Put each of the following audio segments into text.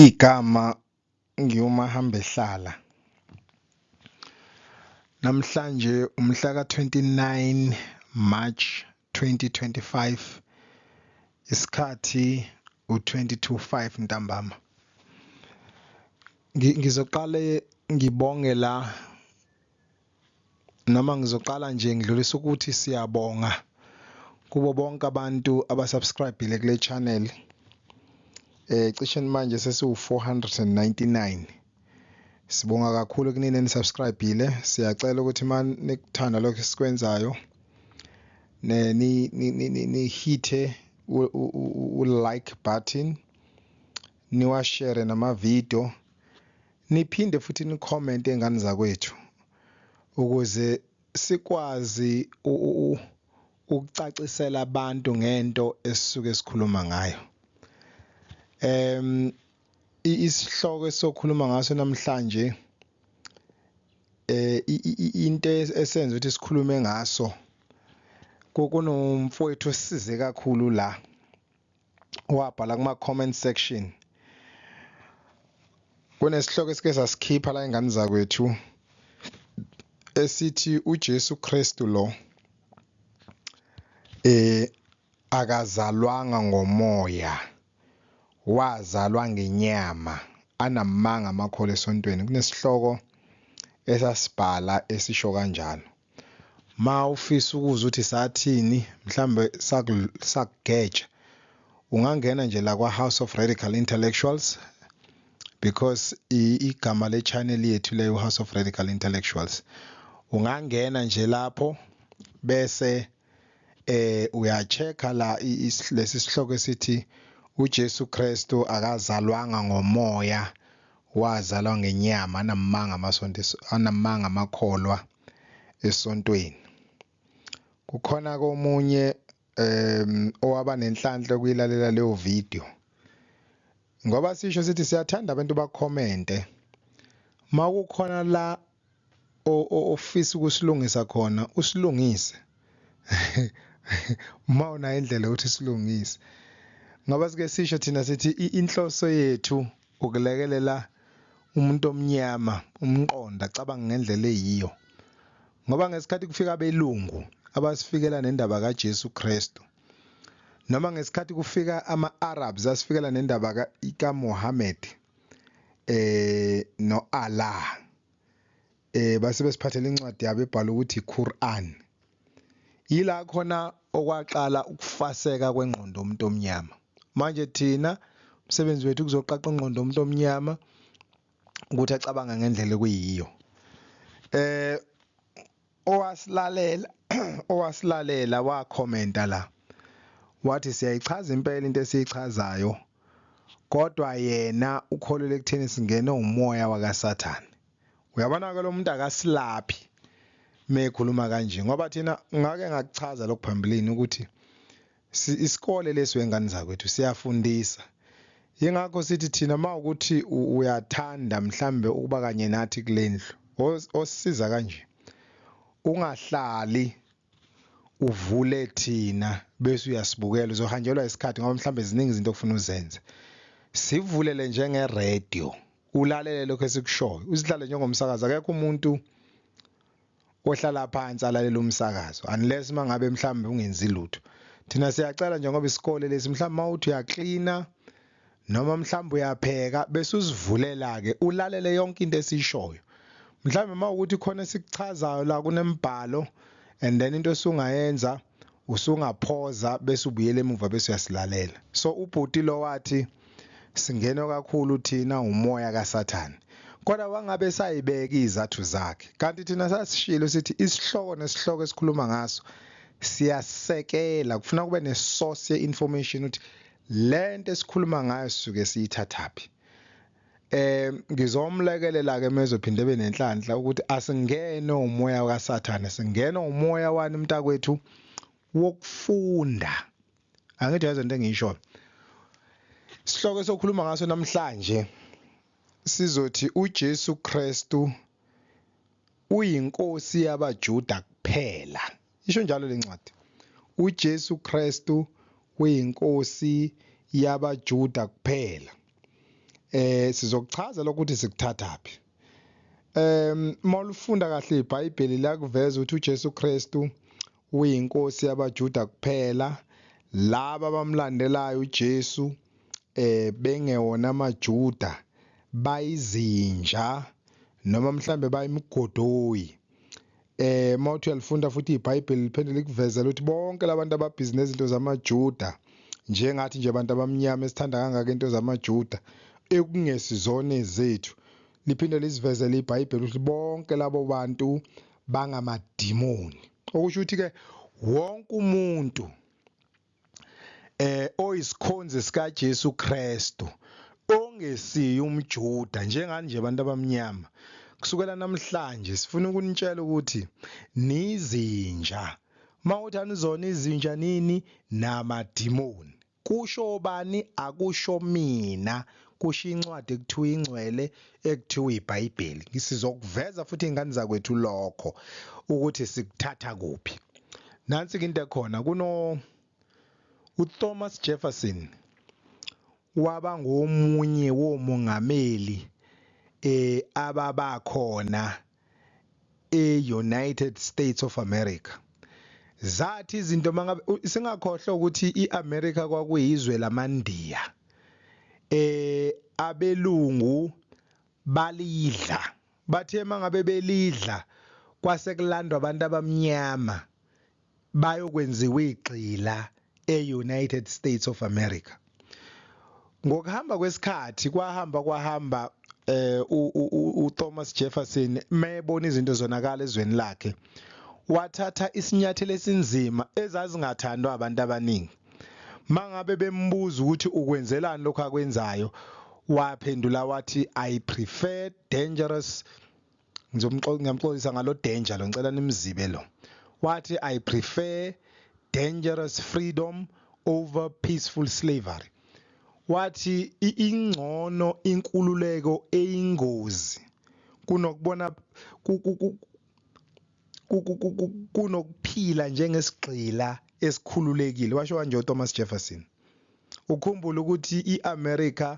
Igama ngiwuMahambehlala. Namhlanje umhla ka-29 March 2025, isikhathi u-22:05 ntambama. Ngizoqale ngibonge la noma ngizoqala nje ngidlulisa ukuthi siyabonga kubo bonke abantu abasubscribe-ile kule channel. Cishe manje sesiwu 499. Sibonga kakhulu kunini enisubscribe-ile. Siyacela ukuthi uma nikuthanda lokho esikwenzayo ni ni hit-e u-like button, niwashare nama-video, niphinde futhi ni-comment, engane zakwethu, ukuze sikwazi ukucacisela abantu ngento esisuke sikhuluma ngayo. Isihloko esizokhuluma ngaso namhlanje, into esenza ukuthi sikhulume ngaso, kunomfowethu osisize kakhulu la, wabhala kuma comment section. Kunesihloko esike sasikhipha la, ingane zakwethu, esithi uJesu Kristu lo akazalwanga ngomoya, wazalwa ngenyama, anamanga amakholwa esontweni. Kunesihloko esasibhala esisho kanjalo. Ma ufisa ukuzwa ukuthi sathini, mhlambe sakugeja, ungangena nje la kwa House of Radical Intellectuals, because igama le channel yethu leyo, House of Radical Intellectuals. Ungangena nje lapho bese uyachecka la lesi sihloko esithi uJesu Kristu akazalwanga ngomoya, wazalwa ngenyama, anamanga amasonto, anamanga amakholwa esontweni. Kukhona komunye owaba nenhlanhla ukuyilalela leyo video, ngoba sisho sithi siyathanda abantu bacommente makukhona la ofisa ukusilungisa khona, usilungise uma unayo indlela yokuthi silungise, ngoba sike sisho thina sithi inhloso yethu ukulekelela umuntu omnyama umqondo acabanga ngendlela eyiyo, ngoba ngesikhathi kufika abelungu abasifikela nendaba kaJesu Kristu, noma ngesikhathi kufika ama-Arabs asifikela nendaba kaMohammed noAllah, base besiphathela incwadi yabo ebhala ukuthi Quran, yila khona okwaqala ukufaseka kwengqondo umuntu omnyama. Manje thina umsebenzi wethu kuzoqaqa ingqondo umuntu omnyama ukuthi acabanga ngendlela ekuyiyo. Owasilalela wakhomenta la, wathi siyayichaza impela into esiyichazayo, kodwa yena ukholelwa ekutheni singene umoya wakaSathane. Uyabona ke, lo muntu akasilaphi mekhuluma kanje, ngoba thina ngake ngakuchaza lokhu phambilini ukuthi isikole lesi, wengane zakwethu, siyafundisa. Yingakho sithi thina uma ukuthi uyathanda mhlambe ukuba kanye nathi kulendlu osisiza kanje, ungahlali uvule thina bese uyasibukela, uzohanjelwa isikhathi, ngoba mhlambe ziningi izinto okufuna uzenze. Sivulele njenge radio, ulalele lokho esikushoyo, usihlale njengomsakazo. Akekho umuntu ohlala phansi alalela umsakazo unless mangabe mhlambe ungenzi lutho. Thina siyacela, njengoba isikole lesi, mhlawumbe mawuthi uyaklina noma mhlawumbe uyapheka, bese usivulela ke, ulalele yonke into esiyishoyo. Mhlawumbe mawukuthi khona esikuchazayo la kunembhalo, and then into osungayenza, usungaphoza bese ubuyela emuva bese uyasilalela. So ubhuti lo wathi singene kakhulu thina umoya kaSathane, kodwa wangabe sayibeka izathu zakhe, kanti thina sasishilo sithi isihloko nesihloko esikhuluma ngaso siyasekela, kufuna kube ne-source ye-information ukuthi lento esikhuluma ngayo sisuke siyithathaphi. Ngizomlekelela ke mezophinde ebe nenhlanhla ukuthi asingene umoya kaSathane, singene umoya wani, mntakwethu, wokufunda. Angithi yazi into engiyisho. Isihloko esokhuluma ngaso namhlanje sizothi uJesu Kristu uyinkosi yabaJuda kuphela. Isho njalo lencwadi, uJesu Kristu uyinkosi yabaJuda kuphela. Sizokuchaza lokuthi sikuthathaphi. Mawulifunda kahle iBhayibheli lakuveza ukuthi uJesu Kristu uyinkosi yabaJuda kuphela. Laba abamlandelayo uJesu bengewona amaJuda bayizinja noma mhlambe bayimigodoyi. Mawuthi uyalifunda futhi iBhayibheli liphinde likuvezele ukuthi bonke labantu ababhizi nezinto zamaJuda, njengathi nje abantu abamnyama esithanda kangaka into zamaJuda ekungesizona ezethu, liphinde lisivezele iBhayibheli ukuthi bonke labo bantu bangamadimoni. Okusho ukuthi ke wonke umuntu oyisikhonzi sikaJesu Kristu ongesiye umJuda, njengani nje abantu abamnyama, kusukela namhlanje sifuna ukunitshela ukuthi nizinja. Mawuthi anizona izinja nini namadimoni. Kusho bani? Akusho mina, kusho incwadi ekuthiwa ingcwele, ekuthiwa iBhayibheli. Sizokuveza futhi ingane zakwethu lokho ukuthi sikuthatha kuphi. Nansi into ekhona, kuno uThomas Jefferson waba ngomunye womongameli ababakhona eUnited States of America. Zathi izinto mangabe singakhohlwa ukuthi iAmerica kwakuyizwe lamaNdiya, abelungu balidla, bathe mangabe belidla kwase kulandwa abantu abamnyama bayokwenziwa igxila eUnited States of America. Ngokuhamba kwesikhathi kwahamba kwahamba uThomas Jefferson mayebona izinto zonakala ezweni lakhe, wathatha isinyathelo esinzima ezazingathandwa abantu abaningi. Mangabe bembuza ukuthi ukwenzelani lokho akwenzayo, waphendula wathi I prefer dangerous, ngiyamxolisa ngalo danger lo, ngicela nimzibe lo. Wathi I prefer dangerous freedom over peaceful slavery. Wathi ingcono inkululeko eyingozi kunokubona kunokuphila njengesigqila esikhululekile. Washo kanje uThomas Jefferson. Ukhumbula ukuthi iAmerica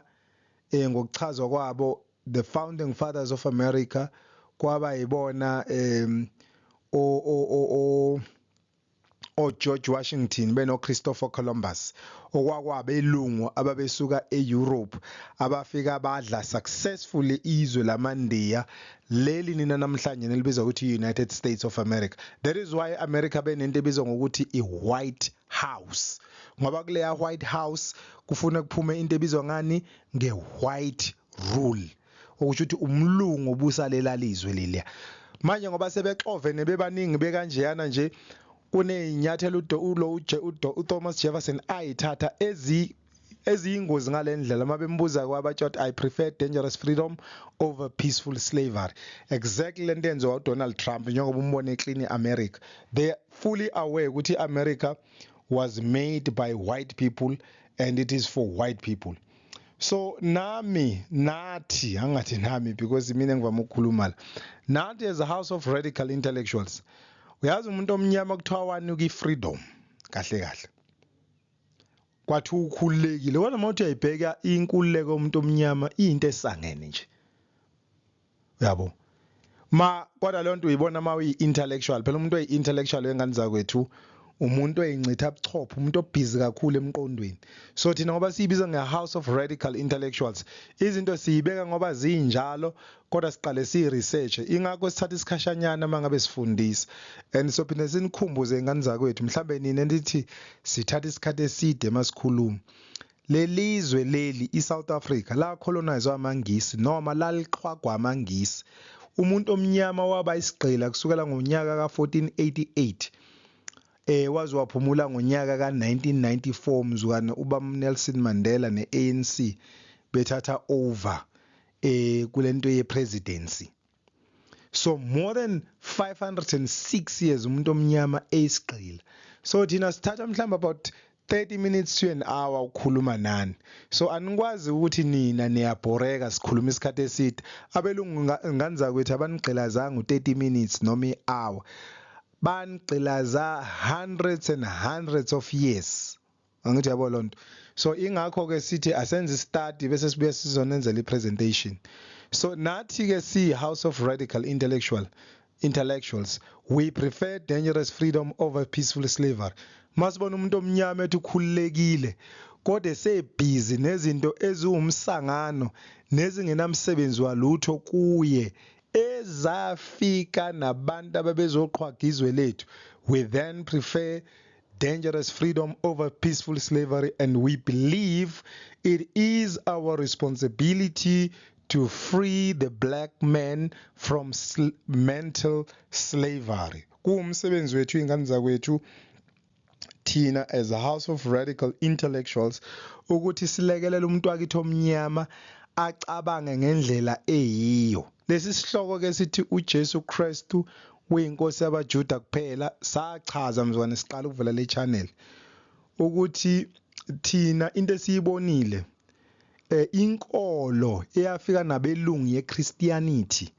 ngokuchazwa kwabo the founding fathers of America kwaba yibona o o George Washington beno Christopher Columbus, okwakwabelungu ababesuka eEurope abafika badla successfully izwe lamaNdiya leli nina namhlanje nelibiza ukuthi United States of America. That is why America benento ebizwa ngokuthi iWhite House, ngoba kuleya White House kufuna kuphume into ebizwa ngani ngeWhite Rule, okusho ukuthi umlungu obusa lela lizwe leliya. Manje ngoba sebexovene bebaningi bekanjeyana nje, kuney'nyathelo ulo uThomas Jefferson ayithatha eziyingozi ngale ndlela. Uma bembuza kwabatsho I prefer dangerous freedom over peaceful slavery. Exactly lento yenziwa uDonald Trump, njengoba umbone clean America. They are fully aware ukuthi America was made by white people and it is for white people. So nami nathi, angathi nami because mina ngivama ukukhuluma la, nathi as a house of radical intellectuals, uyazi umuntu omnyama kuthiwa wanuka i-freedom kahle kahle, kwathi ukhululekile. Kodwa uma uthi uyayibheka inkululeko yomuntu omnyama iyinto esangene nje, uyabo. Ma kodwa leyo nto uyibona uma uyi-intellectual phela. Umuntu oyi-intellectual wengane zakwethu umuntu oyincitha buchopho, umuntu obhizi kakhulu emqondweni. So thina ngoba siyibiza nge-house of radical intellectuals, izinto siyibeka ngoba zinjalo, kodwa siqale siyi-research. Ingakho sithatha isikhashanyana uma ngabe sifundisa, and sophinde sinikhumbuze ingane zakwethu. Mhlambe nina nithi sithatha isikhathi eside masikhuluma. Lelizwe leli iSouth Africa la colonizwa amaNgisi noma laliqhwagwa amaNgisi, umuntu omnyama waba isigqila kusukela ngonyaka ka-1488 waze waphumula ngonyaka ka-1994, mzukwane uba Nelson Mandela ne-ANC bethatha over kulento ye-presidency. So more than 506 years umuntu omnyama eyisigqila. So thina sithatha mhlawumbe about 30 minutes to an hour ukukhuluma nani, so anikwazi ukuthi nina niyabhoreka sikhuluma isikhathi eside. Abelungu ngane zakwethu abanigqilazanga u-30 minutes noma i-hour, banigqilaza hundreds and hundreds of years. Angithi yabo lonto. So ingakho ke sithi asenze study bese sibuye sizonenzela ipresentation. So nathi ke si House of Radical Intellectuals, we prefer dangerous freedom over peaceful slavery. Masibona umuntu omnyama ethi ukhululekile kodwa esebhizi nezinto eziwumsangano nezingenamsebenzi walutho kuye ezafika nabantu ababezoqhwaga izwe lethu, we then prefer dangerous freedom over peaceful slavery, and we believe it is our responsibility to free the black man from mental slavery. Kuwumsebenzi wethu, ingane zakwethu, thina as a House of Radical Intellectuals, ukuthi silekelele umuntu wakithi omnyama acabange ngendlela eyiyo. Lesi sihloko ke sithi uJesu Kristu uyinkosi yabaJuda kuphela, sachaza mzwane siqala ukuvela le channel ukuthi thina into esiyibonile, inkolo eyafika nabelungu yeChristianity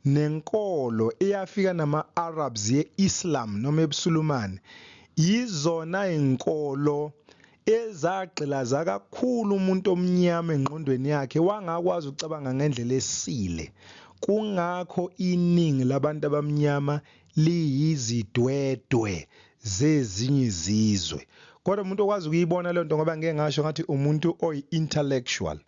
nenkolo eyafika nama-Arabs ye-Islam noma ebuSulumane yizona inkolo ezagqilaza kakhulu umuntu omnyama engqondweni yakhe, wangakwazi ukucabanga ngendlela esile. Kungakho iningi labantu abamnyama liyizidwedwe zezinye izizwe. Kodwa umuntu okwazi ukuyibona leyo nto, ngoba ngeke ngasho ngathi umuntu oyi-intellectual.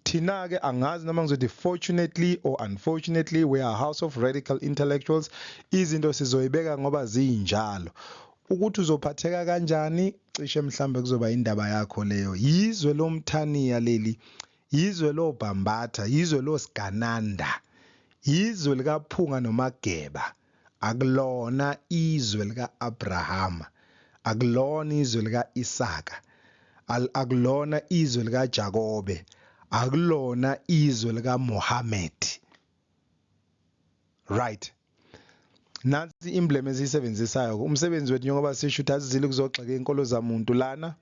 Thina-ke angazi noma ngizothi fortunately or unfortunately, we are House of Radical Intellectuals. Izinto sizoyibeka ngoba zinjalo. Ukuthi uzophatheka kanjani, cishe mhlambe kuzoba indaba yakho leyo. Yizwe lomthaniya leli, yizwe lobhambatha, yizwe losigananda, yizwe likaphunga nomageba. Akulona izwe lika-Abrahama, akulona izwe lika-Isaka, akulona izwe likaJakobe, akulona izwe likaMohammed. Right, nansi emblem esiyisebenzisayo. Umsebenzi wethu, njengoba sisho ukuthi asizile kuzogxeka inkolo zamuntu lana,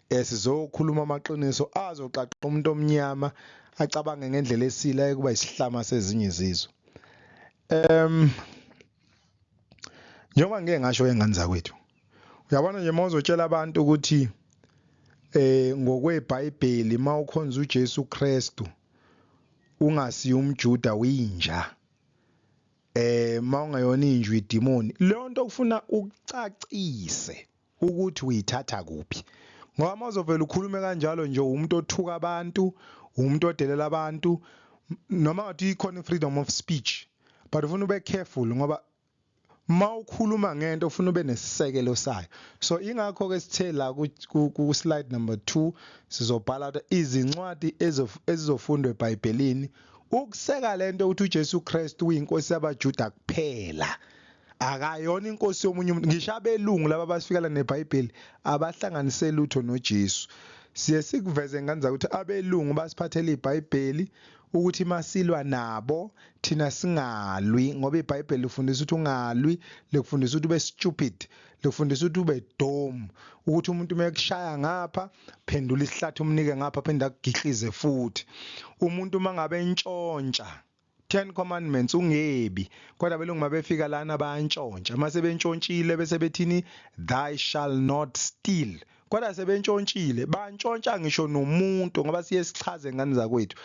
sizokhuluma amaqiniso azoqaqa umuntu omnyama acabange ngendlela esile, kuba isihlama sezinye izizwe. Njengoba ngike ngasho engane zakwethu, uyabona nje mawuzotshela abantu ukuthi ngokweBhayibheli mawukhonza uJesu Kristu ungasiyo umJuda uyinja, mawungayona inja idimoni, leyo nto kufuna ukucacise ukuthi uyithatha kuphi, ngoba mawuzovela ukhulume kanjalo nje umuntu othuka abantu, umuntu odelela abantu. Noma ngathi ikhona i-freedom of speech, but ufuna ube careful ngoba mawukhuluma ngento ufuna ube nesisekelo sayo. So ingakho ke sithe la ku slide number 2 sizobhala ukuthi izincwadi ezizofundwa eBhayibhelini ukuseka lento ukuthi uJesu Kristu uyinkosi yabaJuda kuphela, akayona inkosi yomunye umuntu. Ngisho abelungu laba basifikela neBhayibheli abahlanganise lutho noJesu. Siye sikuveze ngane ukuthi abelungu basiphathela iBhayibheli ukuthi masilwa nabo thina singalwi, ngoba iBhayibheli lifundisa ukuthi ungalwi, likufundisa ukuthi ube stupid, likufundisa ukuthi ube dumb, ukuthi umuntu mekushaya ngapha phendula isihlathi umnike ngapha, phinda akugihlize futhi. Umuntu mangabe entshontsha, 10 Commandments, ungebi, kodwa abelungu mabefika lana bayantshontsha. Mase bentshontshile bese bethini? Thou shall not steal. Kodwa sebentshontshile, bantshontsha ngisho nomuntu, ngoba siye sichaze ngane zakwethu,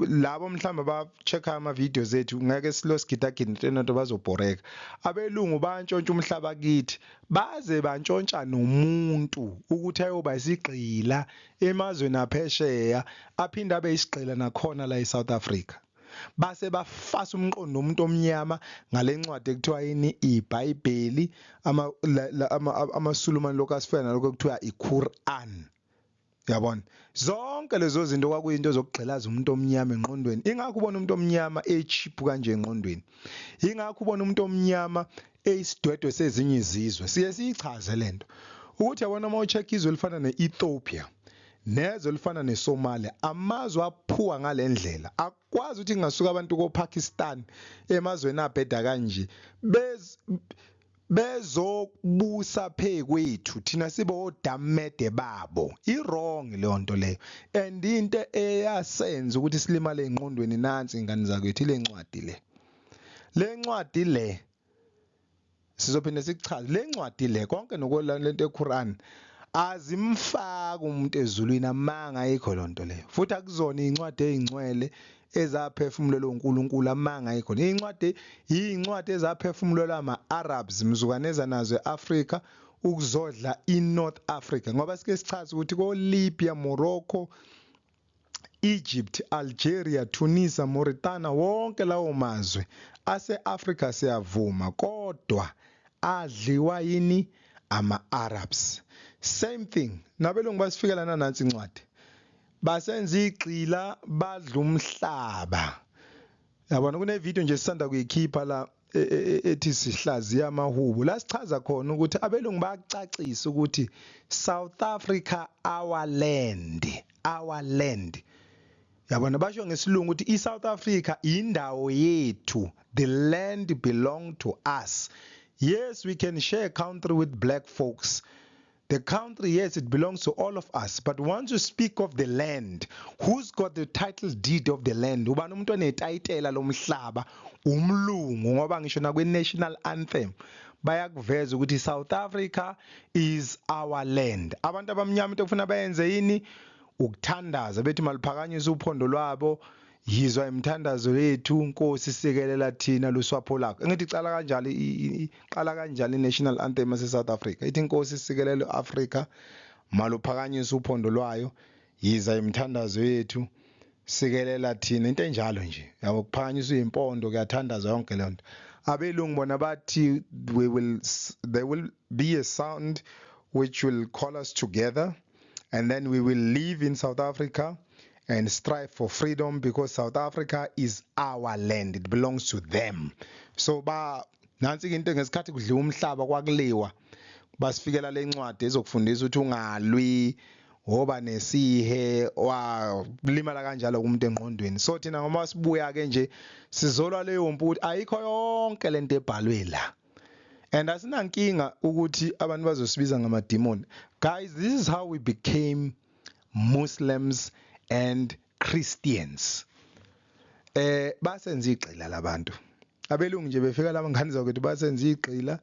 labo mhlawumbe aba-check-a ama-videos ethu ngeke silo sigidagida into bazobhoreka. Abelungu bantshontsha umhlaba kithi, baze bantshontsha nomuntu ukuthi ayoba isigqila emazweni aphesheya, aphinde abe isigqila nakhona la eSouth Africa. Base bafasa umqondo womuntu omnyama ngale ncwadi ekuthiwa yini? IBhayibheli. AmaSulumane lokho asifika nalokho ekuthiwa iQuran. Uyabona, zonke lezo zinto kwakuyinto zokugqilaza umuntu omnyama engqondweni. Ingakho ubona umuntu omnyama echeap kanje engqondweni, ingakho ubona umuntu omnyama eyisidwedwe sezinye izizwe. Siye siyichaze lento ukuthi yabona uma ucheck izwe elifana ne-Ethiopia nezwe elifana neSomalia, amazwe aphuwa ngalendlela, akwazi ukuthi kungasuka abantu koPakistan emazweni abheda kanje bezobusa phe kwethu, thina sibe odamede babo. I-wrong leyo nto leyo, and into eyasenza ukuthi silimale engqondweni nansi, ingane zakwethu, ile ncwadi le. Le ncwadi le sizophinde sikuchaze, le ncwadi le konke nokwelento eQuran. Azimfaki umuntu ezulwini, amanga, ayikho lonto leyo. Futhi akuzona incwadi ezingcwele ezaphefumulelwa uNkulunkulu, amanga, ayikho. Incwadi incwadi ezaphefumulelwa ama-Arabs mzukwane nazo eAfrica ukuzodla iNorth Africa, ngoba sike sichaze ukuthi ko Libya, Morocco, Egypt, Algeria, Tunisia, Mauritania, wonke lawo mazwe ase-Africa siyavuma, kodwa adliwa yini? Ama-Arabs. Same thing nabelungu, basifikela nanansi incwadi, basenza igxila, badla umhlaba. Yabona, kune video nje sisanda kuyikhipha la ethi sihlaziya amahubo, la sichaza khona ukuthi abelungu bayacacisa ukuthi South Africa, our land, our land. Yabona, basho ngesilungu ukuthi iSouth Africa indawo yethu, the land belong to us. Yes, we can share a country with black folks. The country, yes, it belongs to all of us. But once you speak of the land, who's got the title deed of the land? Ubani umuntu onetayitela lomhlaba? Umlungu, ngoba ngisho nakwi national anthem bayakuveza ukuthi South Africa is our land. Abantu abamnyama into okufuna bayenze yini? Ukuthandaza bethi maliphakanyiswe uphondo lwabo, yizwa imithandazo yethu Nkosi, sikelela thina luswapho lakho. Engithi icala kanjalo, iqala kanjalo i-national anthem yase South Africa, ithi Inkosi sikelele Africa, maluphakanyiswe uphondo lwayo, yiza imithandazo yethu, sikelela thina, into enjalo nje, yabo. Kuphakanyiswa impondo, kuyathandazwa, yonke le nto. Abelungu bona bathi we will there will be a sound which will call us together and then we will live in South Africa and strive for freedom because South Africa is our land. It belongs to them. So ba nansi into, ngesikhathi kudliwa umhlaba kwakuliwa, basifikela lencwadi ezokufundisa ukuthi ungalwi, woba nesihe, walimala kanjalo kumuntu engqondweni. So thina ngoba sibuya ke nje sizolwa leyo mputhi, ayikho yonke lento ebhalwe la, and asinankinga ukuthi abantu bazosibiza ngamademon. Guys, this is how we became Muslims and Christians. Basenza igxila labantu abelungu nje, befika laba ngane zakwethu, basenza igxila,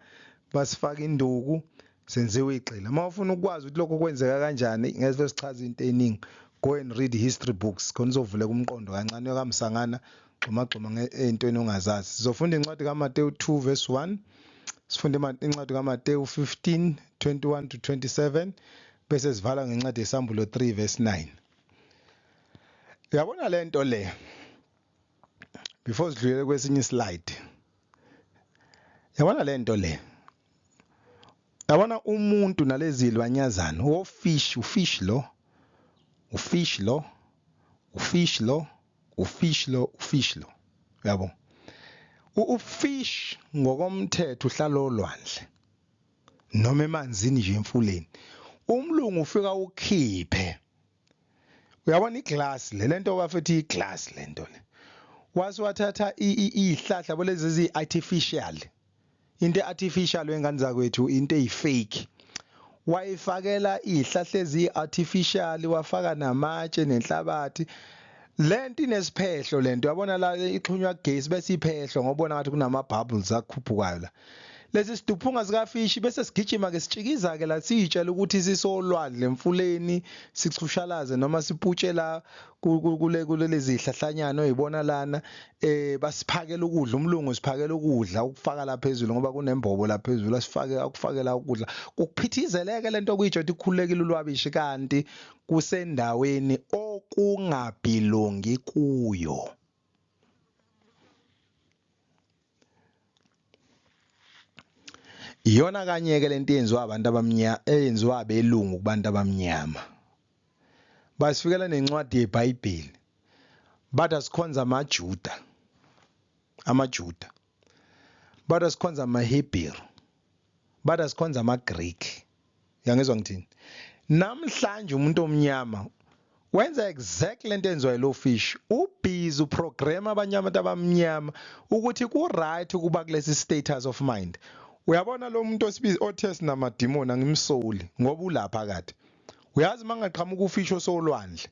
basifaka induku, senziwe igxila. Uma ufuna ukwazi ukuthi lokho kwenzeka kanjani, ngeke sichaze into eningi, go and read history books khona uzovuleka umqondo kancane, uyokamsangana gxuma gxuma ey'ntweni ongazazi. Sizofunda incwadi kaMateyu 2 verse 1, sifunde incwadi kaMateyu 15 21 to 27, bese sivala ngencwadi yeSambulo 3 verse 9. Uyabona lento le, before sidlulele kwesinye slide, yabona lento le, yabona umuntu nalezi zilwanyazana, ofish, ufish lo, ufish lo, ufish lo, ufish lo, ufish lo, yabo. Ufish ngokomthetho uhlala olwandle noma emanzini nje, emfuleni. Umlungu ufika ukhiphe, uyabona, iglass le, lento bafethu, iglass lento le, wase wathatha izihlahla bolezi ezi artificial, into artificial wengane zakwethu, into eyifake, wayifakela izihlahla ezi artificial, wafaka namatshe nenhlabathi. Lento inesiphehlo lento, yabona la ixhunywa kugesi bese iphehlo, ngobona ngathi kunama bubbles akhuphukayo la. Lesi siduphunga sikafishi bese sigijima ke, sitshikiza ke la, siyitshela ukuthi sisolwandle, emfuleni, sichushalaze noma siputshe la kule kulezi zihlahlanyana oyibona lana. Basiphakela ukudla, umlungu siphakela ukudla, ukufaka la phezulu ngoba kunembobo la phezulu, asifake, akufakela ukudla, kuphithizeleke lento, kuyitsho ukuthi kukhululekile ulwabishi, kanti kusendaweni okungabelongi kuyo. Iyona kanye ke lento eyenziwa abantu abamnyama, eyenziwa abelungu kubantu abamnyama. Basifikela nencwadi yeBhayibheli, bathi asikhonza amaJuda, amaJuda, bathi asikhonza amaHebheru, bathi asikhonza amaGreek. Uyangizwa ngithini? Namhlanje umuntu omnyama wenza exactly lento enziwa yilo fish, ubusy uprogram abanye abantu abamnyama ukuthi ku right ukuba kulesi status of mind. Uyabona lo muntu osibiza othe sinamadimoni, angimsoli ngoba ulapha kade. Uyazi, mangaqhamuka ufish osolwandle,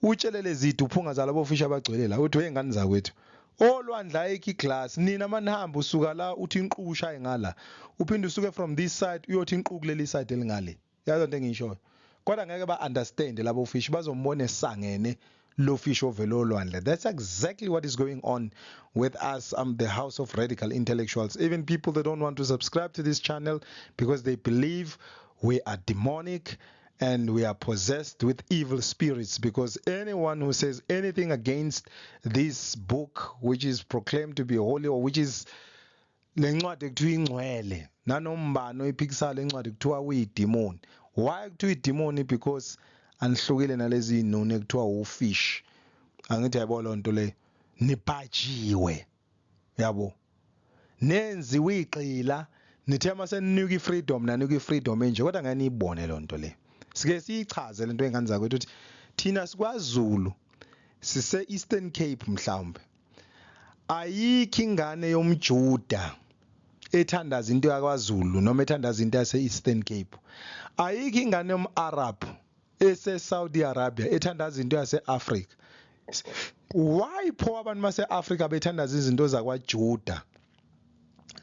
utshele lezi ziduphunga zalabo fish abagcwele la, uthi wengane zakwethu, olwandle ayikho iglass. Nina manihamba usuka la uthi inqu ushaye ngala, uphinde usuke from this side uyothi inqu kuleli side elingale. Yazi into engiyishoyo. Kodwa ngeke ba understand labo fish bazombona esangene lo fish ovela olwandle. That's exactly what is going on with us, the House of Radical Intellectuals. Even people that don't want to subscribe to this channel because they believe we are demonic and we are possessed with evil spirits, because anyone who says anything against this book, which is proclaimed to be holy, or which is lencwadi ekuthiwa ingcwele, nanombani oyiphikisayo lencwadi kuthiwa uyidimoni. Why kuthiwa idimoni? Because anihlukile nalezi zinoni ekuthiwa ufish. Angithi yayibona loo nto leyo, nibhajiwe, yabo, nenziwe igqila. Nithe mase ninika ifreedom, nanika ifreedom enje, kodwa ngeke niyibone loo nto le. Sike siyichaze lento engane zakwethu ukuthi thina sikwaZulu, sise Eastern Cape, mhlawumbe ayikho ingane yomJuda ethandaza into yakwaZulu noma ethandaza into yase Eastern Cape. Ayikho ingane yom-Arab ese Saudi Arabia ethandaza into yase Africa. Why pho abantu base Africa bethandaza izinto zakwaJuda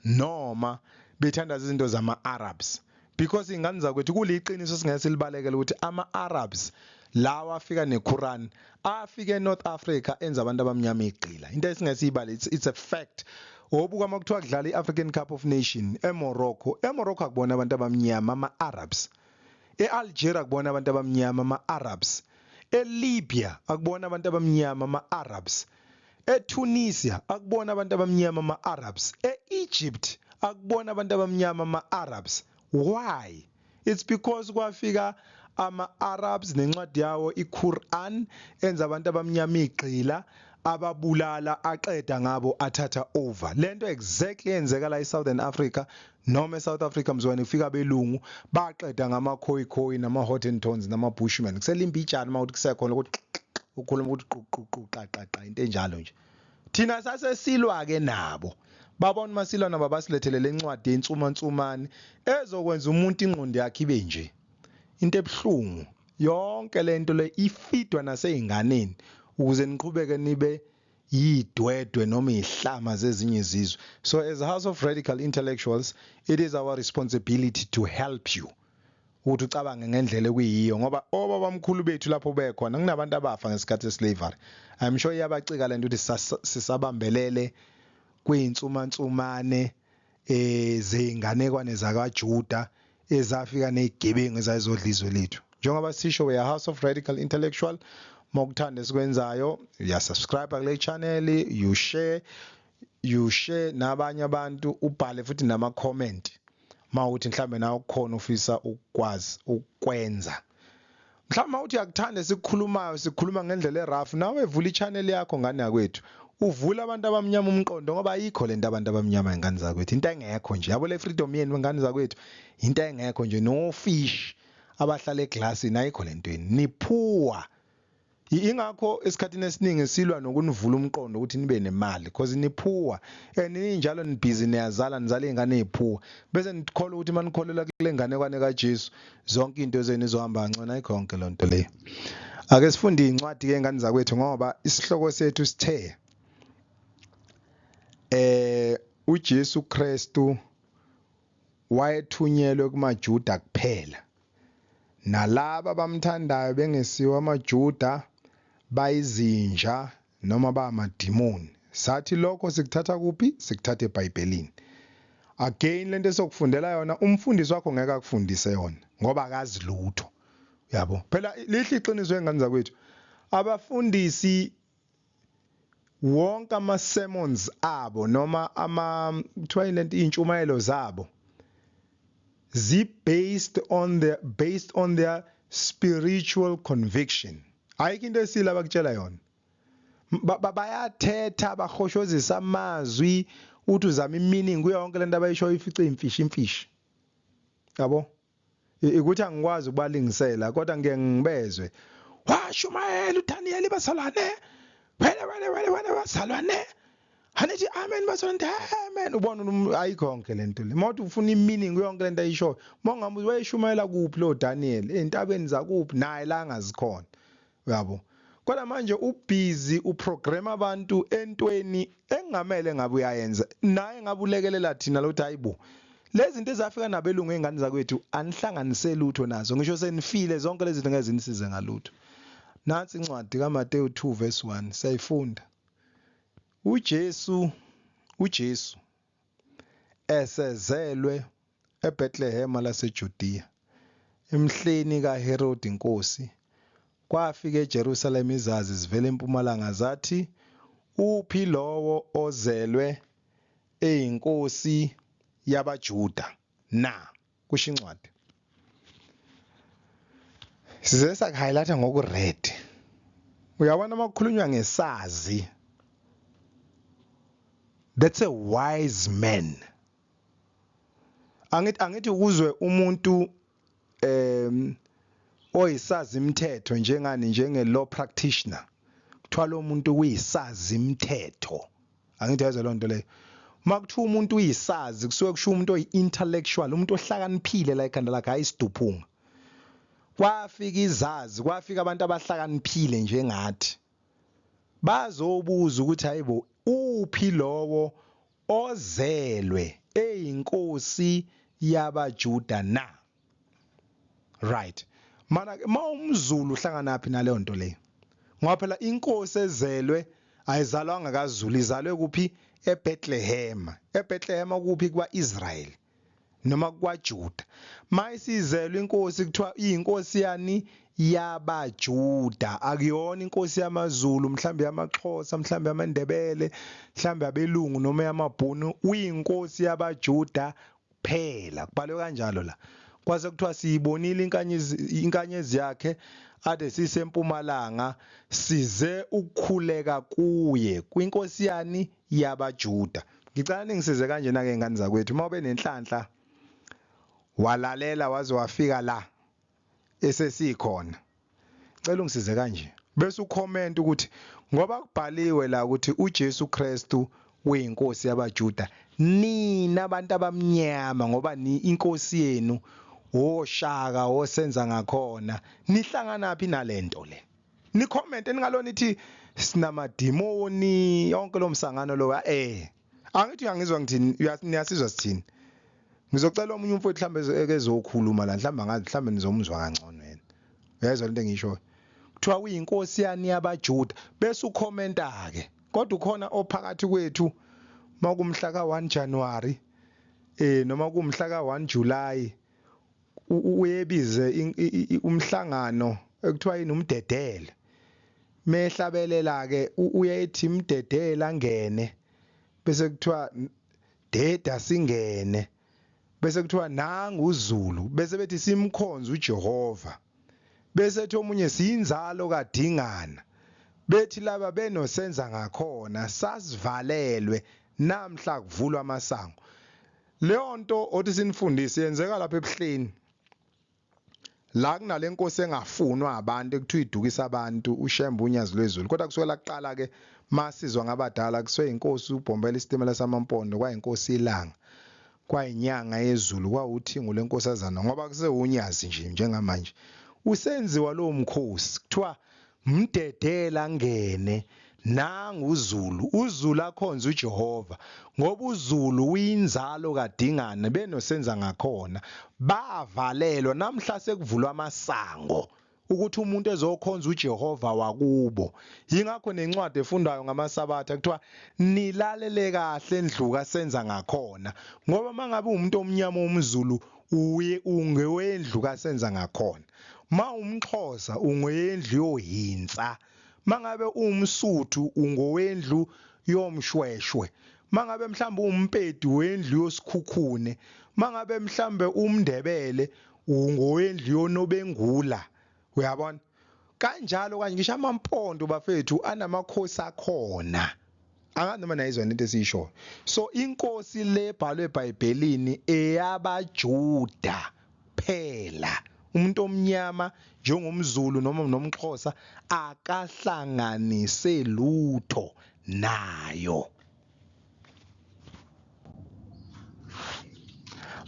noma bethandaza izinto zama-Arabs? Because ingane zakwethu, kuliqiniso singeke silibalekele ukuthi ama-Arabs lawa afika neQuran, afike eNorth Africa, enza abantu abamnyama igqila. Into esingeke siyibale, it's a fact. Obuka uma kuthiwa kudlala i-African Cup of Nation eMorocco, eMorocco akubona abantu abamnyama, ama-Arabs. E-Algeria akubona abantu abamnyama, ama-Arabs. eLibya akubona abantu abamnyama, ama-Arabs. eTunisia akubona abantu abamnyama, ama-Arabs. E-Egypt akubona abantu abamnyama, ama-Arabs. Why? It's because kwafika ama-Arabs nencwadi yawo iQuran, enza abantu abamnyama igqila, ababulala, aqeda ngabo, athatha over. Lento exactly yenzeka la eSouthern Africa noma eSouth Africa mzwane kufika abelungu, baqeda ngama-Khoi nama-Hottentots nama-Bushmen. Kuselimba ijani uma uthi kusekhona ukuthi ukhuluma ukuthi qu qu qu qa qa qa, into enjalo nje. Thina sasesilwa ke nabo, babona masilwa nabo, basilethele lencwadi yensumansumane ezokwenza umuntu ingqondo yakhe ibe nje into ebhlungu. Yonke lento le ifidwa naseyinganeni ukuze niqhubeke nibe yidwedwe noma ihlama zezinye izizwe. So as a House of Radical Intellectuals, it is our responsibility to help you ukuthi ucabange ngendlela ekuyiyo, ngoba obabamkhulu bethu lapho bekhona kunabantu abafa ngesikhathi seslavery. I'm sure iyabacika lento ukuthi sisabambelele kwinsumansumane zezinganekwane zakwaJuda ezafika nezigebengu ezayizodla izwe lethu. Njengoba sisho, we are House of Radical Intellectual. Mawukuthanda esikwenzayo, uyasubscribe kule channel, you share nabanye abantu, ubhale futhi nama comment mawuthi mhlambe nawe kukhona ufisa ukwazi ukwenza. Mhlawumbe mawuthi uyakuthanda esikukhulumayo, sikhuluma ngendlela erough, nawe vula i-channel yakho, ngane yakwethu, uvula abantu abamnyama umqondo, ngoba ayikho lento abantu abamnyama, ingane zakwethu, into engekho nje yabo. Le freedom yenu, ingane zakwethu, into engekho nje. No fish abahlala eglasini, ayikho lento yenu, niphuwa. Ingakho esikhathini esiningi silwa nokunivula umqondo ukuthi nibe nemali, because niphuwa and ninjalo, nibhizi niyazala, nizala izingane eziphuwa, bese nikholwa ukuthi manikholelwa kule nganekwane kaJesu zonke into zenu izohamba kangcono. Ayikho yonke lonto leyo. Ake sifunde incwadi ke, ngane zakwethu, ngoba isihloko sethu sithe uJesu Kristu wayethunyelwe kumaJuda kuphela, nalaba abamthandayo bengesiwo amaJuda bayizinja noma bamadimoni. Sathi lokho sikuthatha kuphi? Sikuthatha eBhayibhelini. Again, lento esokufundela yona, umfundisi wakho ngeke akufundise yona ngoba akazi lutho, yabo. Phela lihle iqiniso, engane zakwethu, abafundisi wonke ama sermons abo noma ama kuthiwa lento intshumayelo zabo zi based on their spiritual conviction. Ayikho into esile abakutshela yona. Bayathetha, bahoshozisa amazwi, uthi uzama imeaning kuyo yonke lento abayishoyo, ifice imfishi imfishi, yabo. Ukuthi angikwazi ukubalingisela, kodwa ngeke ngibezwe washumayela uDaniel, "Bazalwane, wele wele wele wele, bazalwane, anithi amen, bazalwane, amen." Ubona ayikho yonke lento le. Mawuthi ufuna imeaning yonke lento ayishoyo, mawungamuzi wayeshumayela kuphi lo Daniel, entabeni zakuphi, naye la angazikhona, uyabo. Kodwa manje ubusy uprogram abantu entweni engamele ngabe uyayenza, naye ngabe ulekelela thina lokuthi hayibo. Lezi zinto ezafika nabelungu ezingane zakwethu anihlanganise lutho nazo ngisho senifile zonke lezi zinto ngeke zinisize ngalutho. Nansi incwadi kaMateyu 2 verse 1 siyayifunda. uJesu uJesu esezelwe eBethlehema laseJudiya emhleni kaHerodi inkosi kwafika eJerusalema izazi zivela empumalanga zathi uphi lowo ozelwe eyinkosi yabaJuda na kusho incwadi size sakuhighlighta ngoku-red uyabona uma kukhulunywa ngesazi that's a wise man angithi angithi ukuzwe umuntu em oyisazi imithetho njengani njenge law practitioner kuthiwa lo muntu uyisazi imithetho angithi yazi loo nto leyo uma kuthiwa umuntu uyisazi kusuke kusho umuntu oyi-intellectual umuntu ohlakaniphile la ekhanda lakhe hhayi isiduphunga kwafika izazi kwafika abantu abahlakaniphile njengathi bazobuza ukuthi hayibo uphi lowo ozelwe eyinkosi yabaJuda na right mana uma umZulu uhlanganaphi naleyo nto leyo ngoba phela inkosi ezelwe ayizalwanga kaZulu izalwe kuphi eBethlehem eBethlehem kuphi kwaIsrael noma kwaJuda mayisizelwe inkosi kuthiwa iyinkosi yani yabaJuda akuyona inkosi yamaZulu mhlambe yamaXhosa mhlambe yamaNdebele mhlambe abelungu noma yamaBhunu uyinkosi yabaJuda kuphela kubhalwe kanjalo la kwase kuthiwa siyibonile inkanyezi inkanyezi yakhe ade sisempumalanga size ukukhuleka kuye kwinkosi yani yabaJuda ngicela ningisize kanjena ke ngane zakwethu uma ube nenhlanhla walalela waze wafika la esesikhona cela ungisize kanje bese ucomment ukuthi ngoba kubhaliwe la ukuthi uJesu Kristu uyinkosi yabaJuda nina abantu abamnyama ngoba ni inkosi yenu oshaka osenza ngakhona nihlanganaphi nalento le ni comment ningalona ithi sinamadimoni yonke lo msangano lo eh angithi uyangizwa ngithini niyasizwa sithini ngizocela omunye umfowethu mhlawumbe ekezokhuluma la mhlawumbe angazi mhlawumbe nizomuzwa kangcono yena uyayizwa lento engiyishoyo kuthiwa uyinkosi yani yabaJuda bese ukhomenta ke kodwa ukhona ophakathi kwethu makumhla ka1 January eh noma kumhla ka1 July uyebize umhlangano ekuthiwa yini umdedele mehlabelela ke uyethi imdedele angene bese kuthiwa deda singene bese kuthiwa nangu uZulu bese bethi simkhonze uJehova bese ethi omunye siyinzalo kaDingana bethi laba benosenza ngakhona sasivalelwe namhla kuvulwa amasango leyo nto othi sinifundise yenzeka lapha ebuhleni la kunale nkosi engafunwa abantu ekuthiwa idukisa abantu uShembe unyazi lwezulu kodwa kusukela kuqala ke masizwa ngabadala kusuke inkosi ubhombela isitimela samampondo kwayinkosi ilanga kwayinyanga yezulu kwawuthingo lenkosazana ngoba kusewunyazi nje njengamanje usenziwa lowo mkhosi kuthiwa Mdedela angene nangu uZulu uZulu akhonze uJehova ngoba uZulu uyinzalo kaDingane benosenza ngakhona bavalelwa namhla sekuvulwa amasango ukuthi umuntu ezokhonza uJehova wakubo yingakho nencwadi efundwayo ngamasabatha kuthiwa nilalele kahle ndluka senza ngakhona ngoba mangabe umuntu omnyama umZulu uye ungewendlu kasenza ngakhona Ma umXhosa ungowendlu yoHintsa. Mangabe uwumSuthu ungowendlu yoMshweshwe. Mangabe mhlawumbe uwuMpedi wendlu yoSikhukhune. Mangabe mhlawumbe uwumNdebele ungowendlu yoNobengula. Uyabona? Kanjalo kanje ngisho amaMpondo bafethu anamakhosi akhona. Angazi noma nayizwa into esiyishoyo. So inkosi le ebhalwe eBhayibhelini eyabaJuda phela. Umuntu omnyama njengomZulu noma nomXhosa akahlanganise lutho nayo.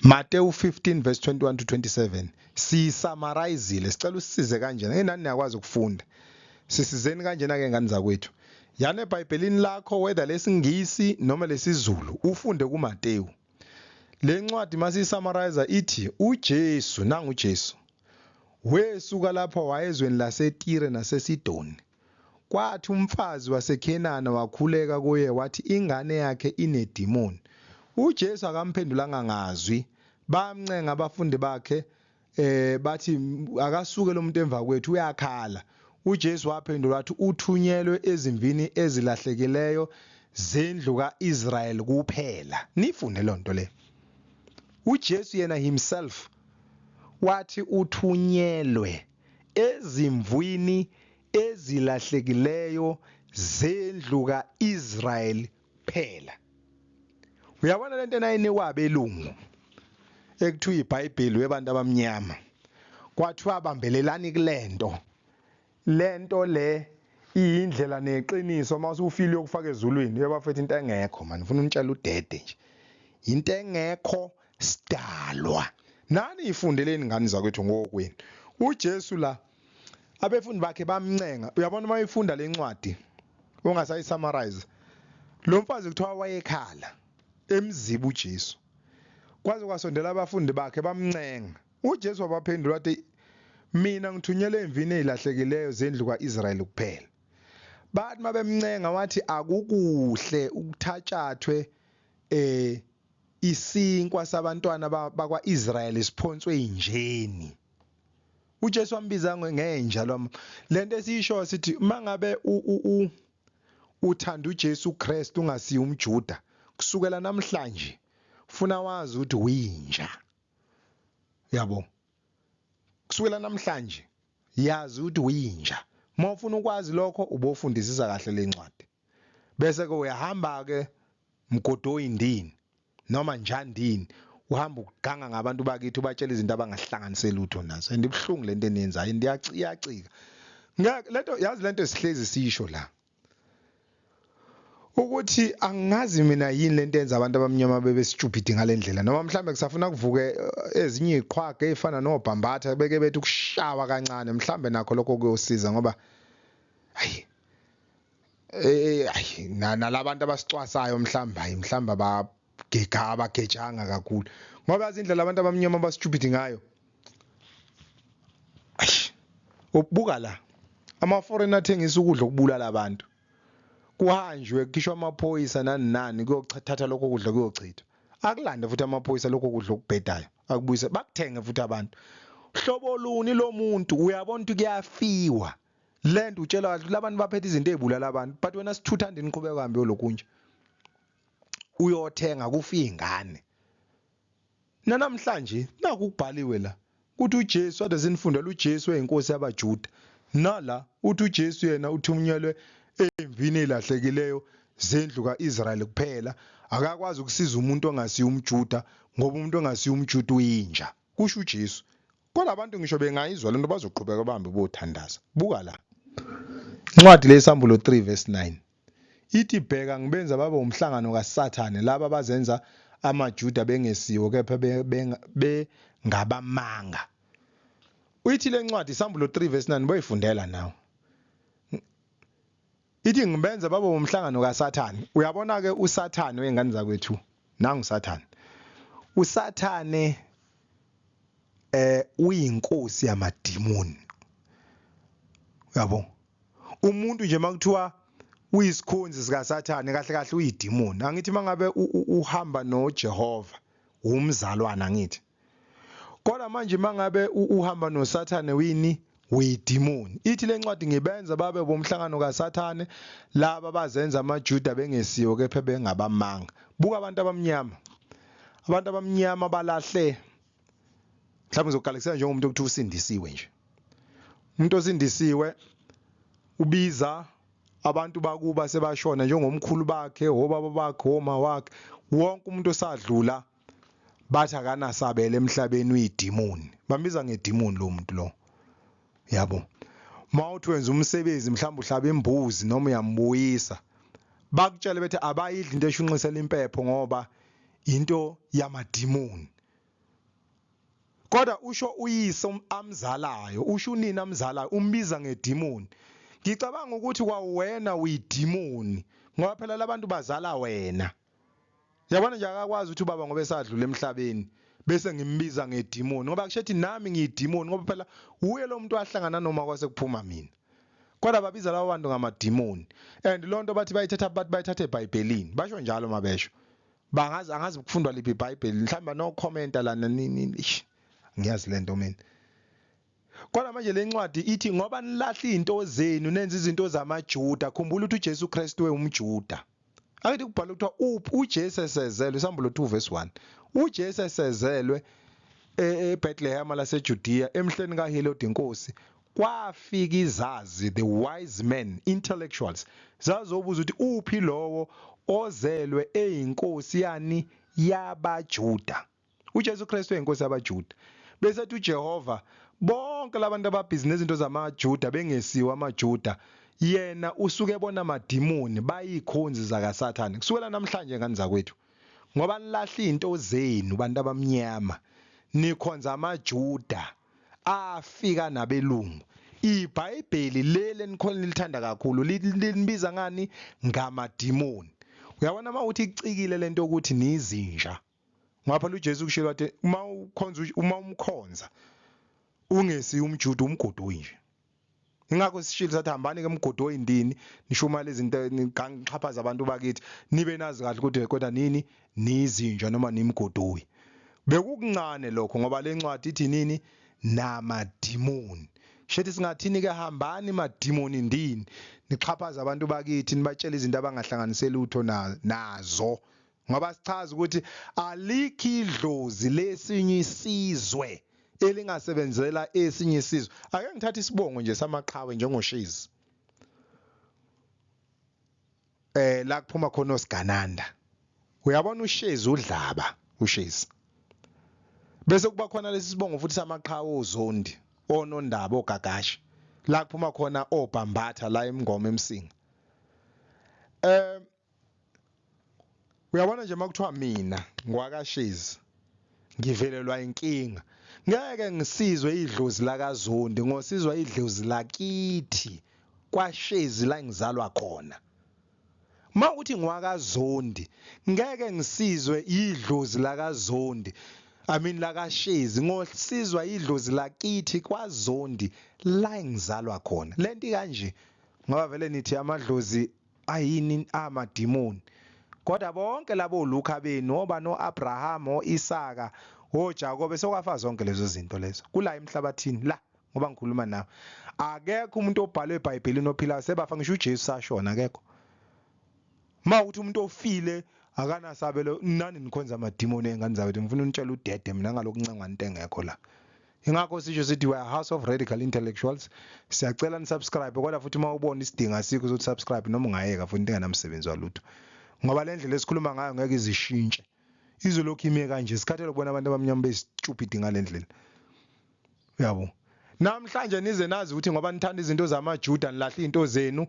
Mateyu 15 verse 21 to 27 siyisummarizile sicela usisize kanjena enani niyakwazi ukufunda sisizeni kanjena ke ngane zakwethu yana eBhayibhelini lakho whether lesingisi noma lesizulu ufunde kuMateyu. Le ncwadi masiyisummarize ithi uJesu nangu Jesu wesuka lapho wayezweni laseTire naseSidoni. Kwathi umfazi waseKhenana wakhuleka kuye wathi ingane yakhe inedimoni. UJesu akamphendulanga ngazwi. Bamncenga abafundi bakhe bathi akasuke lo muntu emva kwethu uyakhala. UJesu waphendula wathi uthunyelwe ezimvini ezilahlekileyo zendlu kaIsrael kuphela. Nifunde lonto le. UJesu yena himself wathi uthunyelwe ezimvwini ezilahlekileyo zendlu kaIsrael kuphela. Uyabona lento enayinikwa abelungu ekuthiwa iBhayibheli webantu abamnyama. Kwathiwa bambelelani kulento. Lento le iyindlela neqiniso uma usufile yokufaka ezulwini uyabafethu into engekho man ufuna unitshela udede nje. Into engekho sidalwa. Nani ifundeleni ngani zakwethu ngokwenu. UJesu la abefundi bakhe bamncenga. Uyabona uma uyifunda lencwadi ungasayi-summarize lo mfazi kuthiwa wayekhala emziba uJesu. Kwaze kwasondela abafundi bakhe bamncenga. UJesu wabaphendula wathi mina ngithunyelwe emvini ezilahlekileyo zendlu kaIsrayeli kuphela. Bathi mabemncenga wathi akukuhle ukuthatshathwe isinkwa sabantwana bakwaIsrayeli siphonswe injeni. uJesu wambiza ngenja lo. Lento esiyisho sithi mangabe uthanda uJesu Kristu ungasiyi umJuda kusukela namhlanje ufuna wazi ukuthi uyinja. Yabo. Kusukela namhlanje yazi ukuthi uyinja. Uma ufuna ukwazi lokho ubofundisisa kahle lencwadi. Bese ke uyahamba ke mgodoyi ndini noma njandini uhamba uganga ngabantu bakithi ubatshela izinto abangahlanganise lutho nazo and ibuhlungu lento eniyenzayo and iyacika. Ngeke lento yazi lento esihlezi sisho la ukuthi angazi mina yini lento enza abantu abamnyama bebe stupid ngalendlela noma mhlambe kusafuna kuvuke ezinye iziqhwaga ezifana nobhambatha beke bethi ukushawa kancane mhlambe nakho lokho kuyosiza ngoba hayi hayi nalabantu abasicwasayo mhlambe hayi mhlambe abagega abagejanga kakhulu ngoba yazi indlela abantu abamnyama abastupid ngayo. Ubuka la ama foreigner athengisa ukudla okubulala abantu kuhanjwe kukhishwa amaphoyisa nani nani kuyothatha lokho kudla kuyochithwa akulande futhi amaphoyisa lokho kudla okubhedayo akubuyise bakuthenge futhi abantu. Hlobo luni lomuntu uyabona ukuthi kuyafiwa lento utshela kahle labantu baphethe izinto ezibulala abantu but wena sithutha ndini qhubeka hambe yolokunje uyothenga kufa izingane. Nanamhlanje naku kubhaliwe la kuthi uJesu ade sinifundela uJesu eyinkosi yabaJuda. Nala uthi uJesu yena uthunyelwe emvini elahlekileyo zendlu kaIsrayeli kuphela akakwazi ukusiza umuntu ongasiyo umJuda ngoba umuntu ongasiyo umJuda uyinja kusho uJesu. Kodwa abantu ngisho bengayizwa lento bazoqhubeka bahambe bothandaza. Buka la. Incwadi leSambulo 3 verse 9 ithi bheka ngibenza babe umhlangano kaSathane laba bazenza amaJuda bengesiwo kepha bengabamanga. Uyithi lencwadi Sambulo 3 verse 9 boyifundela nawe. Ithi ngibenza babe umhlangano kaSathane. Uyabona ke uSathane wengane zakwethu. Nangu uSathane. uSathane uyinkosi yamadimoni. Uyabo? Umuntu nje makuthiwa uyisikhonzi sikaSathane kahle kahle uyidimoni. Angithi mangabe uhamba noJehova umzalwana angithi. Kodwa manje mangabe uhamba noSathane wini uyidimoni. Ithi lencwadi ngibenza babe bomhlangano kaSathane laba bazenza amaJuda bengesiwo kepha bengabamanga. Buka abantu abamnyama. Abantu abamnyama balahle mhlawumbe ngizokugalekisela njengomuntu okuthiwa usindisiwe nje. Umuntu osindisiwe ubiza abantu bakuba sebashona njengomkhulu bakhe, obaba bakhe, oma wakhe, wonke umuntu osadlula bathi akanasabela emhlabeni uyidimoni. Bambiza ngedimoni lo muntu lo. Yabo. Mawuthi wenza umsebenzi mhlawumbe uhlaba imbuzi noma uyambuyisa. Bakutshele bethi abayidli into eshunqisela impepho ngoba into yamadimoni. Kodwa usho uyise amzalayo, usho unina amzalayo, umbiza ngedimoni. Ngicabanga ukuthi kwawena uyidimoni ngoba phela labantu bazala wena. Yabona nje akakwazi ukuthi ubaba ngoba esadlula emhlabeni bese ngimbiza ngedimoni ngoba kushethi nami ngiyidimoni ngoba phela uye lo muntu wahlangana noma kwase kuphuma mina. Kodwa babiza labo bantu ngamadimoni and lonto bathi bayithatha bathi bayithatha eBhayibhelini basho njalo mabesho. Bangazi angazi kufundwa liphi iBhayibheli mhlawumbe no commenta lana nini ngiyazi lento mina. Kodwa manje le ncwadi ithi ngoba nilahla izinto zenu nenza izinto zamaJuda khumbula ukuthi uJesu Kristu wewumJuda. Akithi kubhalwe kuthiwa uphi uJesu esezelwe isambulo 2 verse 1. UJesu esezelwe eBethlehem laseJudea emhleni kaHerode inkosi kwafika izazi the wise men intellectuals zazobuza ukuthi uphi lowo ozelwe eyinkosi yani yabaJuda. uJesu Kristu uyinkosi yabaJuda. Bese ethi uJehova bonke labantu ababhizi nezinto zamaJuda bengesiwa amaJuda yena usuke ebona amadimoni bayikhonzi zakaSathane kusukela namhlanje ngani zakwethu ngoba nilahla izinto zenu bantu abamnyama nikhonza amaJuda afika nabelungu iBhayibheli leli enikhona nilithanda kakhulu linibiza ngani ngamadimoni uyabona uma uthi icikile lento ukuthi nizinja Ngoba phela uJesu kushilo wathi uma ukhonza uma umkhonza ungesi umJuda umgodoyi nje. Ingakho sishilo sathi hambani ke emgodoyi ndini nishumayela izinto nixhaphaza abantu bakithi nibe nazi kahle ukuthi kodwa nini nizinja noma nimgodoyi. Bekukuncane lokho ngoba le ncwadi ithi nini namadimoni. Shethi singathini ke hambani madimoni ndini nixhaphaza abantu bakithi nibatshela izinto abangahlanganise lutho nazo. Ngoba sichaza ukuthi alikho idlozi lesinye isizwe elingasebenzela esinye isizwe. Ake ngithathe isibongo nje samaqhawe njengoShizi. La kuphuma khona osigananda. Uyabona uShezi udlaba uShezi. Bese kuba khona lesi sibongo futhi samaqhawe oZondi, onondaba oGagashe. La kuphuma khona oBhambatha la eMngoma eMsinga. Uyabona nje makuthiwa mina ngwakashezi ngivelelwa inkinga ngeke ngisizwe idlozi lakaZondi ngosizwa idlozi lakithi kwaShezi la ngizalwa khona. Uma uthi ngwakaZondi ngeke ngisizwe idlozi lakaZondi I mean lakaShezi ngosizwa idlozi lakithi kwaZondi la ngizalwa khona. Lento kanje ngoba vele nithi amadlozi ayini amadimoni kodwa bonke labo Luka benu oba noAbraham oIsaka oJakobe sokwafa zonke lezo zinto lezo kula emhlabathini la ngoba ngikhuluma nawe akekho umuntu obhalwe eBhayibhelini ophilayo sebafa ngisho uJesu sashona akekho uma ukuthi umuntu ofile akanasabelo nani nikhonza amadimoni engane zakwethu ngifuna unitshela udede mina ngalokuncengwa into engekho la Ingakho sisho sithi we are house of radical intellectuals. Siyacela ni subscribe kodwa futhi uma ubona isidingo asikho ukuthi subscribe noma ungayeka futhi into engenamsebenzi walutho. Ngoba le ndlela esikhuluma ngayo ngeke izishintshe. Izolokhu ime kanje sikhathele ukubona abantu abamnyama be stupid ngale ndlela. Uyabo? Namhlanje nize nazi ukuthi ngoba nithanda izinto zamaJuda nilahla izinto zenu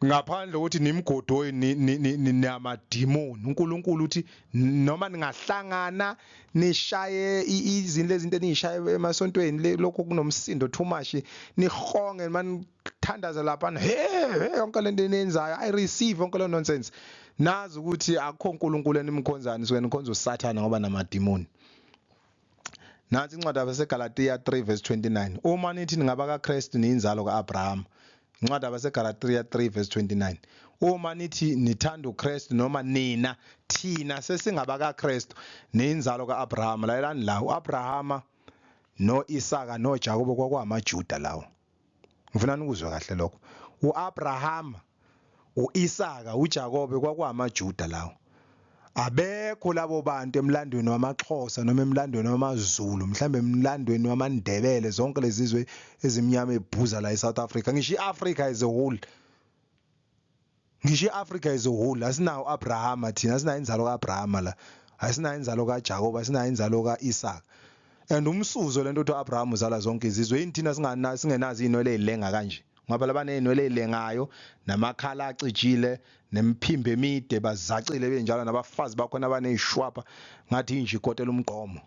ngaphandle kokuthi nimgodoyi namadimoni uNkulunkulu uthi noma ningahlangana nishaye izinto lezinto eniyishaye emasontweni lokho kunomsindo too much nihonge manithandaza lapha he yonke lento eniyenzayo i receive yonke le nonsense nazi ukuthi akukho uNkulunkulu enimkhonzayo nisuke nikhonza uSathane ngoba namadimoni. Nansi incwadi yabaseGalatiya 3 verse 29. Uma nithi ningaba kaKristu niyinzalo kaAbrahama. Incwadi yabaseGalatiya 3 verse 29. Uma nithi nithanda uKristu noma nina thina sesingaba kaKristu niyinzalo kaAbrahama. Lalelani la uAbrahama noIsaka noJakobe kwakwamaJuda lawo. Ngifuna nikuzwe kahle lokho. UAbrahama, uIsaka, uJakobe kwakwamaJuda lawo. Abekho labo bantu emlandweni wamaXhosa noma emlandweni wamaZulu, mhlambe emlandweni wamaNdebele, zonke lezizwe ezimnyama ebhuza la eSouth Africa. Ngisho iAfrica as a whole. Ngisho iAfrica as a whole asinawo uAbrahama thina, asinayo inzalo kaAbrahama la. Asinayo inzalo kaJakobe, asinayo inzalo kaIsaka. And umsuzo lento uthi uAbraham uzala zonke izizwe. Yini thina singana singenazo izinwele ezilenga kanje? Ngoba phela banezinwele ezilengayo namakhala acijile nemiphimbo emide bazacile benjalo nabafazi bakhona banezishwapha ngathi inje ikotela umgqomo.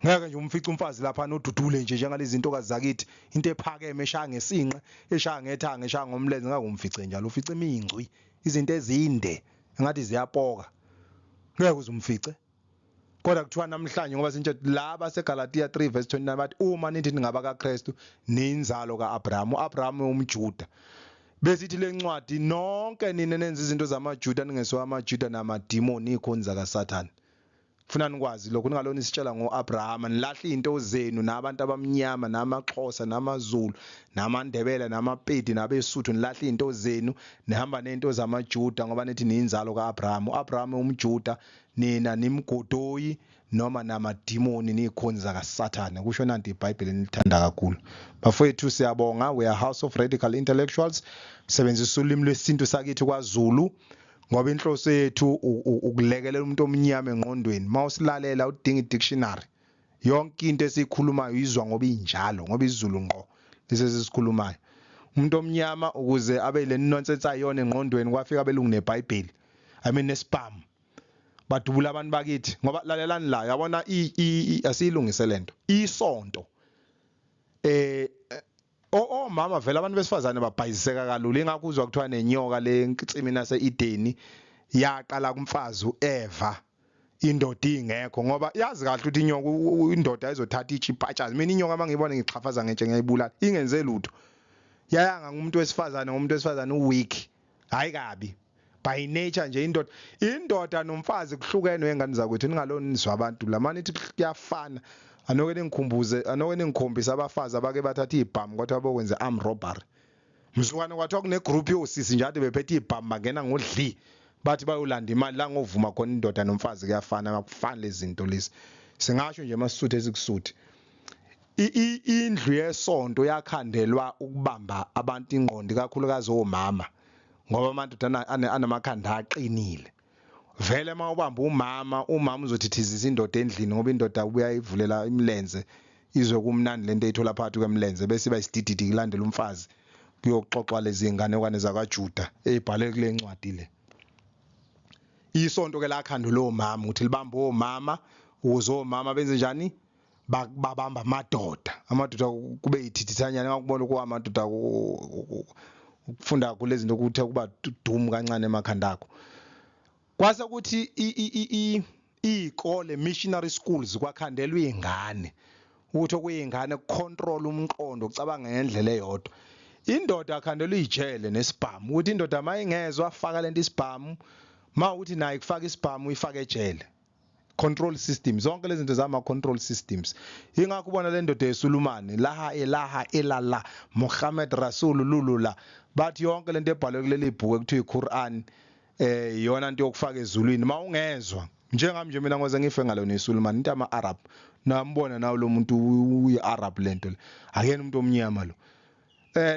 Ngeke nje umfice umfazi lapha nodudule nje njengalezi zintokazi zakithi into ephakeme eshaya ngesinqe eshaya ngethanga eshaya ngomlenze ngeke umfice njalo ufice imingcwi izinto ezinde engathi ziyapoka. Ngeke uze umfice. Kodwa kuthiwa namhlanje ngoba sintshe laba seGalatia 3 verse 29 bathi uma nithi ningaba kaKristu ninzalo kaAbraham. uAbraham umJuda. Besithi lencwadi nonke nina nenza izinto zamaJuda ningesiwa amaJuda namadimoni ikhonza zakaSathane. Funa nikwazi lokhu ningalona isitshela ngoAbraham nilahle izinto zenu nabantu abamnyama namaXhosa namaZulu namaNdebele namaPedi nabeSuthu nilahle izinto zenu nihamba nezinto zamaJuda ngoba nithi niyinzalo kaAbraham. UAbraham umJuda nina nimgodoyi noma namadimoni niyikhonzi zakaSathane kusho nanti iBhayibheli nilithanda kakhulu. Bafowethu siyabonga, we are House of Radical Intellectuals, sebenzisa ulimi lwesintu sakithi kwaZulu ngoba inhloso yethu ukulekelela umuntu omnyama engqondweni. Mawusilalela udinga i-dictionary, yonke into esiyikhulumayo uyizwa ngoba injalo, ngoba isiZulu ngqo lesi esisikhulumayo. Umuntu omnyama ukuze abe le nonsense ayiyona engqondweni kwafika abelungu neBhayibheli, I mean nesibhamu, badubula abantu bakithi. Ngoba lalelani la, yabona asiyilungise lento isonto omama vele abantu besifazane babhayiziseka kalula, ingakho uzwa kuthiwa nenyoka le nsimini yase-Edeni yaqala kumfazi uEva indoda ingekho, ngoba yazi kahle ukuthi inyoka indoda ayizothatha itshe ipatshaze. Mina inyoka mangiyibona ngixhafaza ngetshe ngiyayibulala ingenze lutho. Yayanga ngumuntu wesifazane, ngomuntu wesifazane uweak, hayi kabi by nature nje. Indoda nomfazi kuhlukene wengane zakwethu, ningaloni nizwa abantu lamani ithi kuyafana. Anoke ningikhumbuze, anoke ningikhombise abafazi abake bathatha izibhamu kodwa bokwenza arm robbery. Mzukwane kwathiwa kune group yosisi nje ade bephethe izibhamu bangena ngodli bathi bayolanda imali la ngovuma khona indoda nomfazi kuyafana. Akufani lezi zinto lezi, singasho nje masisuthe esikusuthe. Indlu yesonto yakhandelwa ukubamba abantu ingqondo, ikakhulukazi omama, ngoba amadoda anamakhanda aqinile. Vele uma ubamba umama, umama uzothithizisa indoda endlini, ngoba indoda ubuya ivulela imilenze izwe kumnandi lento eyithola phakathi kwemilenze, bese iba isidididi kulandela umfazi kuyoxoxwa lezi nganekwane zakwaJuda ezibhalwe kule ncwadi le. Isonto ke lakhandwa omama ukuthi libambe omama ukuze omama benze njani, babamba amadoda, amadoda kube yithithithanyana. Ngakubona ukuba amadoda ukufunda kulezi zinto kuthe kuba dumu kancane emakhanda akho. Kwase kuthi iy'kole, missionary schools, kwakhandelwa iy'ngane ukuthi okuyingane kucontrol umqondo ucabanga ngendlela eyodwa. Indoda akhandelwa ijele nesibhamu ukuthi indoda mayingezwa faka lento isibhamu, mawukuthi naye kufaka isibhamu uyifake ejele. Control system, zonke lezi zinto zama control systems. Ingakho ubona le ndoda yesulumane laha ilaha illallah Muhammad Rasul lulula bathi yonke lento ebhalwe kuleli bhuku ekuthiwa iQuran iyona into yokufaka ezulwini mawungezwa. Njengami nje mina ngoze ngife ngalona isulumane, into ama Arab nambona nawo lo muntu uyi-Arab lento le, akuyena umuntu omnyama lo.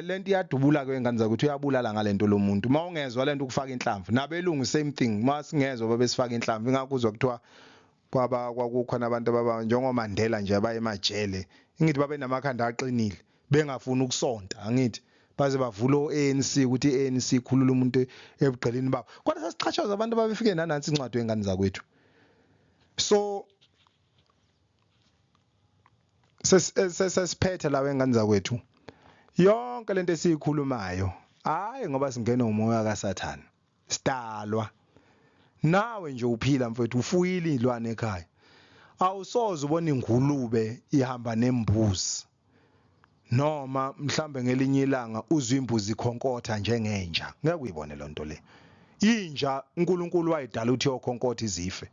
Lento iyadubula ke ngane zakuthi uyabulala ngalento lo muntu mawungezwa lento ukufaka inhlamvu. Nabelungu same thing, masingezwa babesifaka inhlamvu. Ingakho uzwa kuthiwa kwaba kwakukhona abantu ababa njengoMandela nje abaye emajele, ngithi babe namakhanda aqinile bengafuni ukusonta, angithi baze bavula o-ANC ukuthi i-ANC ikhulule umuntu ebugqilini babo. Kodwa sasixhashazwa abantu ababefike nanansi incwadi wengane zakwethu. So sesiphethe la wengane zakwethu, yonke lento esiyikhulumayo hayi ngoba singena umoya kaSathane, sidalwa nawe nje uphila mfethu, ufuyile izilwane ekhaya, awusoze ubona ingulube ihamba nembuzi, noma mhlambe ngelinye ilanga uzwe imbuzi ikhonkotha njengenja, ngeke uyibone lonto le. Inja uNkulunkulu wayidala ukuthi iyokhonkotha izife,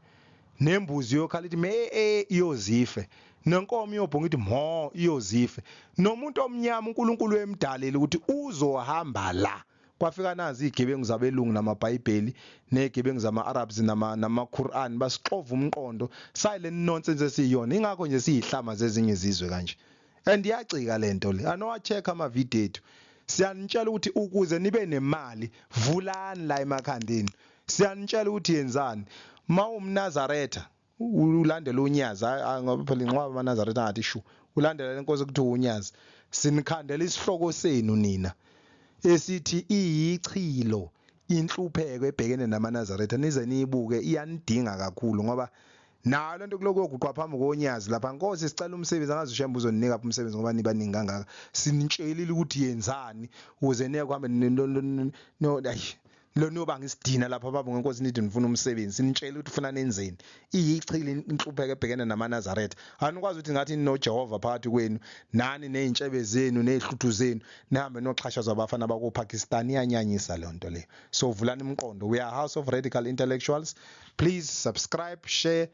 nembuzi iyokhala ithi me iyozife, nenkomo iyobhonga ithi mo iyozife. Nomuntu omnyama uNkulunkulu wemdalile ukuthi uzohamba la. Kwafika nazi izigebengu zabelungu namaBhayibheli nezigebengu zama-Arabs nama-Quran basixova umqondo sayile nonsense esiyiyona. Ingakho nje siyihlama zezinye izizwe kanje. And iyacika lento le, anowa-check amavidiyo ethu. Siyanitshela ukuthi ukuze nibe nemali vulani la emakhandeni, siyanitshela ukuthi yenzani. MawumNazaretha ulandela unyazi, ngoba phela inqwaba amaNazaretha angathi shu, ulandela lenkosi ekuthiwa unyazi. Sinikhandela isihloko senu nina esithi iyichilo inhlupheko ebhekene namaNazaretha, nize niyibuke, iyanidinga kakhulu ngoba nayo lento kulokhu yoguqwa phambi konyazi lapha. Nkosi sicela umsebenzi, angazi uShembe uzoninika umsebenzi ngoba nibaningi kangaka. Sinitshelile ukuthi yenzani ukuze niye kuhambe no ayi. Lona isidina lapha baba ngenkosi, nithi nifuna umsebenzi, sinitshela ukuthi ufuna nenzeni. Iyichili inhlupheko ebhekene namaNazaretha. Anikwazi ukuthi ngathi ninoJehova phakathi kwenu, nani nezintshebe zenu nezihluthu zenu, nihambe noxhashazwa abafana bakoPakistan. Iyanyanyisa leyo nto leyo. So vulani umqondo. We are House of Radical Intellectuals. Please subscribe, share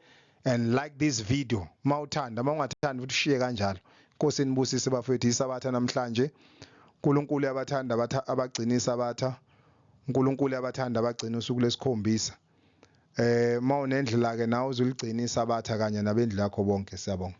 and like this video mawuthanda, mawungathandi futhi ushiye kanjalo. Inkosi inibusise bafethu. Isabatha namhlanje. uNkulunkulu uyabathanda abagcina isabatha. uNkulunkulu uyabathanda abagcina usuku lesikhombisa. Mawunendlela ke nawe uzuligcina isabatha kanye nabendlu yakho bonke. Siyabonga.